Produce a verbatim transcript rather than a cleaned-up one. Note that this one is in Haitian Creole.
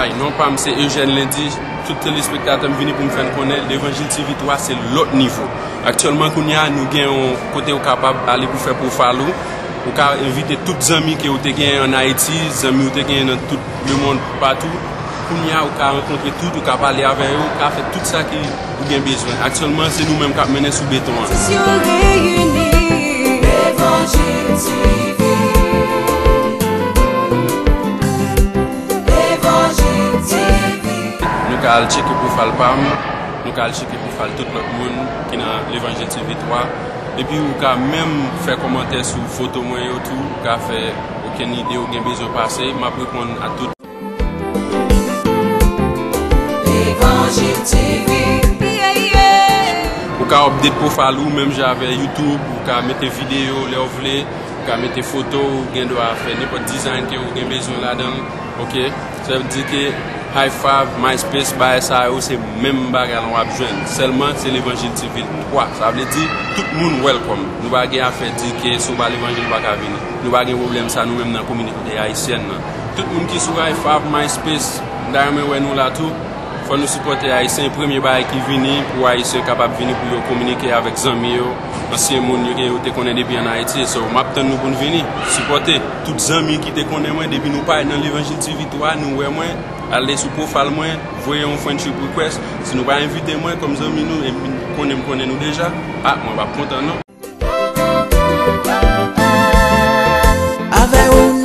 Ay, non pa m se Eugène Lundi. Tout telespektatè m vini pou m fè n konnen Levanjil T V twa se lòt nivo. Aktyèlman, kounye a, nou gen yon kote ou kapab ale pou fè profile ou. Ou ka envite tout zanmi ke ou te genyen ann Ayiti, zanmi ou te genyen nan tout lemonn, patou. Kounye a, ou ka rankontre tout, ou ka pale avè yo, ou ka fè tout sa ke ou gen bezwen. Aktyèlman, se nou menm k ap mennen sou beton an. Sesyon reyini. Levanjil T V. Levanjil T V. Nou ka al tcheke profile pa m, nou ka al tcheke profile tout lòt moun ki nan Levanjil T V twa. Epi ou ka menm fè kòmantè sou foto mwen yo tou, ou ka fè okenn ide ou gen bezwen pase, m ap reponn a tout. Levanjil T V. Ou ka update profile ou menm jan avè YouTube, ou ka mete videyo lè w vle, ou ka mete foto, ou gen dwa fè nenpòt design ke ou gen bezwen ladan l, oke? Sa vle di ke High Five, MySpace, bagay sa yo, se menm bagay lan w ap jwenn. Sèlman, se Levanjil T V twa. Sa vle di, tout moun welcome. Nou pa gen afè di ke si w pa Levanjil, ou pa ka vini. Nou pa gen pwoblèm sa, nou menm nan kominote ayisyèn nan. Tout moun ki sou High Five, MySpace, m ta renmen wè nou la tou. Fò nou sipòte Ayisyen. Premye bagay ki vini pou Ayisyen kapab vini pou yo kominike avèk zanmi yo, ansyen moun yo ke yo te konnen depi ann Ayiti. So, m ap tann nou pou n vini. Sipòte. Tout zanmi ki te konnen mwen, depi nou parèt nan Levanjil T V twa, nou wè mwen, ale sou profile mwen, voye yon friendship request. Si nou pa envite mwen kòm zanmi nou, e m konnen m konnen nou deja, a, mwen p ap kontan non. Avè ou